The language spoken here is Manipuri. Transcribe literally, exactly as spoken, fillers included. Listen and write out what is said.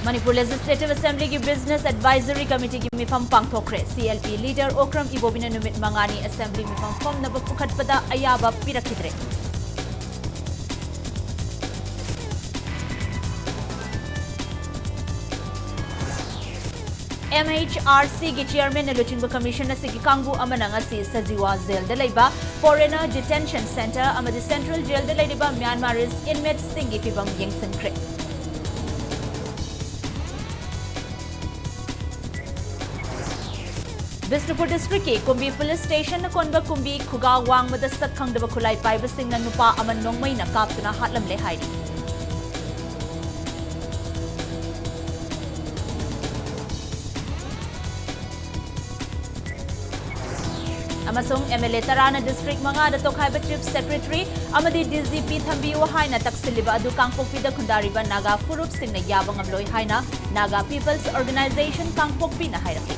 ꯃꯅꯤꯄꯨꯔ Legislative Assemblyꯒꯤ Business Advisory Committeeꯒꯤ ꯃꯤꯐꯝ ꯄꯥꯡꯊꯣꯛꯈ꯭ꯔꯦ꯫ CLP leader ꯑꯣꯀ꯭ꯔꯝ ꯏꯕꯣꯕꯤꯅ ꯅꯨꯃꯤꯠ ꯃꯉꯥꯅꯤ Assembly ꯃꯤꯐꯝ ꯐꯝꯅꯕ ꯄꯨꯈꯠꯄꯗ ꯑꯌꯥꯕ ꯄꯤꯔꯛꯈꯤꯗ꯭ꯔꯦ꯫ MHRCꯒꯤ chairmanꯅ ꯂꯨꯆꯤꯡꯕ commission ꯑꯁꯤꯒꯤ ꯀꯥꯡꯕꯨ ꯑꯃꯅ ꯉꯁꯤ ꯁꯖꯤꯋꯥ jailꯗ ꯂꯩꯕ foreigner detention centre ꯑꯃꯗꯤ central jailꯗ ꯂꯩꯔꯤꯕ Myanmarese inmateꯁꯤꯡꯒꯤ ꯐꯤꯚꯝ ꯌꯦꯡꯁꯤꯟꯈ꯭ꯔꯦ꯫ ꯕꯤꯁꯅꯨꯄꯨꯔ districtꯀꯤ ꯀꯨꯝꯕꯤ police stationꯅ ꯀꯣꯟꯕ ꯀꯨꯝꯕꯤ ꯈꯨꯒꯥ ꯋꯥꯡꯃꯗ ꯁꯛ ꯈꯪꯗꯕ ꯈꯨꯠꯂꯥꯏ ꯄꯥꯏꯕꯁꯤꯡꯅ ꯅꯨꯄꯥ ꯑꯃ ꯅꯣꯡꯃꯩꯅ ꯀꯥꯞꯇꯨꯅ ꯍꯥꯠꯂꯝꯂꯦ ꯍꯥꯏꯔꯤ꯫ ꯑꯃꯁꯨꯡ MLA ꯇꯔꯥꯅ district ꯃꯉꯥꯗ ꯇꯣꯈꯥꯏꯕ chief secretary ꯑꯃꯗꯤ DGP ꯊꯝꯕꯤꯌꯨ ꯍꯥꯏꯅ ꯇꯛꯁꯤꯜꯂꯤꯕ ꯑꯗꯨ ꯀꯥꯡꯄꯣꯛꯄꯤꯗ ꯈꯨꯟꯗꯥꯔꯤꯕ ꯅꯥꯒꯥ ꯐꯨꯔꯨꯞꯁꯤꯡꯅ ꯌꯥꯕ ꯉꯝꯂꯣꯏ ꯍꯥꯏꯅ Naga People's Organisation ꯀꯥꯡꯄꯣꯛꯄꯤꯅ ꯍꯥꯏꯔꯛꯂꯤ꯫